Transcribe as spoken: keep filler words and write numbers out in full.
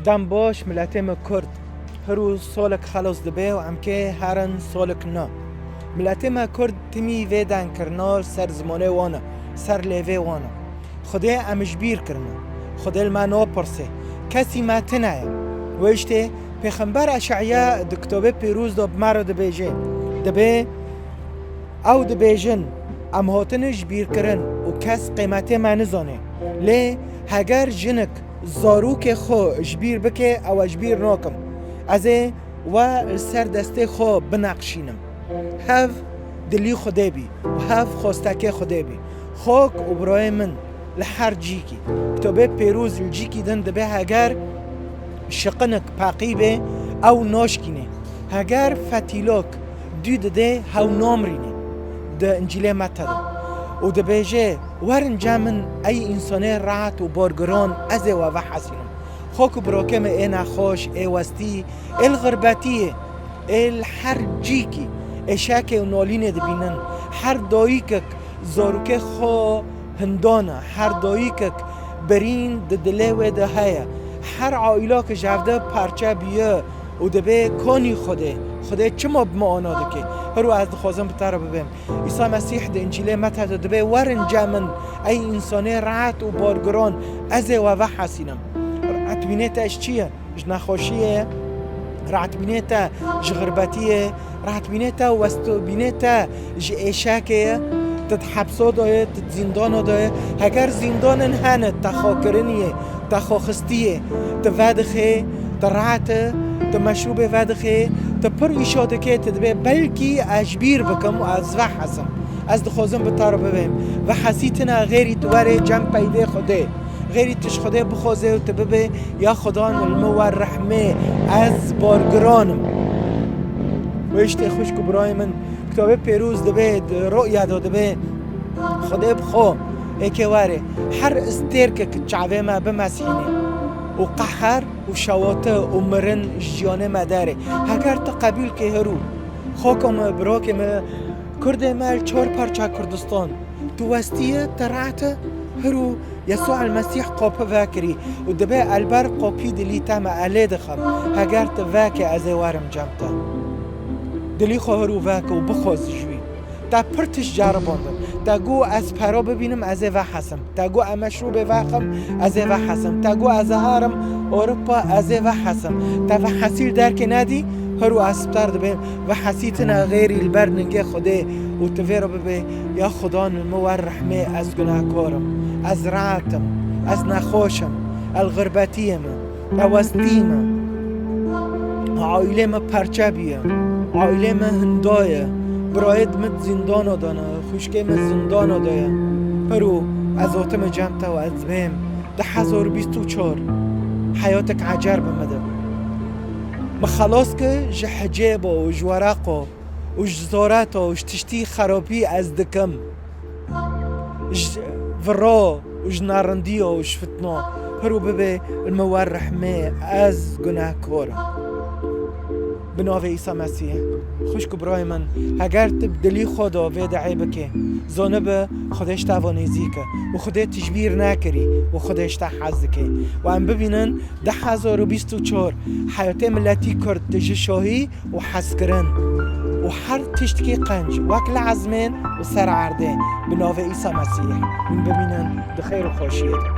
Dem baş, miletê me Kurd. Hirû solek xelos dibe û em kê herin solek na. Miletê me Kurd timî vê denkirina ser zimanê wan e, ser lêvê wan e. Xwedê em ji bîr kirine. Xwedê li me napirsê. Kesî me tune ye. Wê îştê Pêxember Eşeya di Kitobê Pîroz de bi me re dibêje. Dibê, ew dibêjin, em hatine ji bîr kirin û kes qîmetê me nizane. Lê heger jinik zarokê xwe ji bîr bike, ew e ji bîr nakim. Ez ê we li ser destê xwe bineqşînim. Hev dilî Xwedê bî û hev xwestekê Xwedê bî. Xak û birayê min li her cîkî. Kitobê Pêroz li cîkî din dibe heger şiqinik peqî bê, ew naşkînê. Heger fetîlok dû didê, hew namrînê. Di Încîlê Mete de. Û dibêje, werin cem min ey însanê rehet û bargiran, ez ê we vehesînim. Xak û birokê me ê nexweş, ê westî, ê li xirbetiyê, ê li her cîkî êşekê û nalînê dibînin. Her dayikek zarokê xwe hindana, her dayikek birîn di dilê wê de heye. Her aîla ke ji hev de parçe bûye û dibê kanî Xwedê, Xwedê çima bi me ana dike? Hiro ez dixwazim bi te re bibêm. Îsa Mesîh di Încîlê Mete de dibê, werin cem min, ey însanê rehet û bargiran, ez ê we vehesînim. Rehetbînê te ji çi ye? Ji nexweşiyê ye, rehetbînê te ji xirbetiyê ye, rehetbînê te û westbînê te ji êşekê ye, tu di hepsa de ye, tu di zîndana de ye. Heger zîndanên hene, te xwe kiriniyê, te xwe xistiyê, tu vedixê, tu rehet e, tu meşrûbê vedixê, tu pir îşa dikê, tu dibê belkî ez ji bîr bikim û ez vehesim. Ez dixwazim bi te re bibêm. Vehesîtina xêrî tu werê cem peyvê Xwedê. Xêrî tu ji Xwedê bixwazê û tu bibê ya Xudan li min wer rehmê, ez bargiran im. Wê îştê xwişk û birayê min, Kitobê Pêroz dibê, di roya de dibê, Xwedê bi xwe êkê werê, her stêrkek çavê me bimesînê û qeher û şewate û mirin ji jiyanê me derê. Heger tu qebûl kê hiro, xaka me, birokê me, Kurdê me li çar parça Kurdistan. Tu westî ye, tu rehet e, hiro Yesû El Mesîh qapî vekirî û dibê el ber qapî dilî te me, elê dixem. Heger tu vekê, ez ê werim cem te. Dilî xwe hiro veke û bixwaz ji wî. Te pir tişt ceribandin. Te got, ez pera bibînim, ez ê vehesim. Te got, ez meşrûbê vexim, ez ê vehesim. Te got, ez ê herim Ewropa, ez ê vehesim. Te vehesî li derkê nedî, hiro ez bi te re dibêm. Vehesîtina xêrî li ber ningê Xwedê û tu vê re bibê, ya Xudan min, min wer rehmê, ez gunehkar im, ez rehet im, ez nexweş im, ez li xirbetiyê me, ez westî me, aîlê me perçe bûye, aîlê me hinda ye, birayê min di zîndana de ne, xwişkê min zîndana de ye. Hiro ez hatime cem te û ez dibêm, du hezar û bîst û çar heyatek ecer bi min de. Min xelas kir ji hicêba û ji wereqa û ji zoreta û ji tiştî xerabî ez dikim. Ji vira û ji naristiya û ji fitna. Hiro bibê li min wer rehmê, ez gunehkar im. Bi navê Îsa Mesîh, xwişk û birayê min, heger tu bi dilî xwe de vê duayê bikê, zanibe Xwedê ji te ve nêzîk e û Xwedê tu ji bîr nekirî û Xwedê ji te hez dike. Û em bibînin du hezar û bîst û çar heyatê miletî Kurd tije şahî û hezkirin û her tiştekî qenc wek li ezmên û ser erdê bi navê Îsa Mesîh hûn bimînin di xêr û xweşiyê de.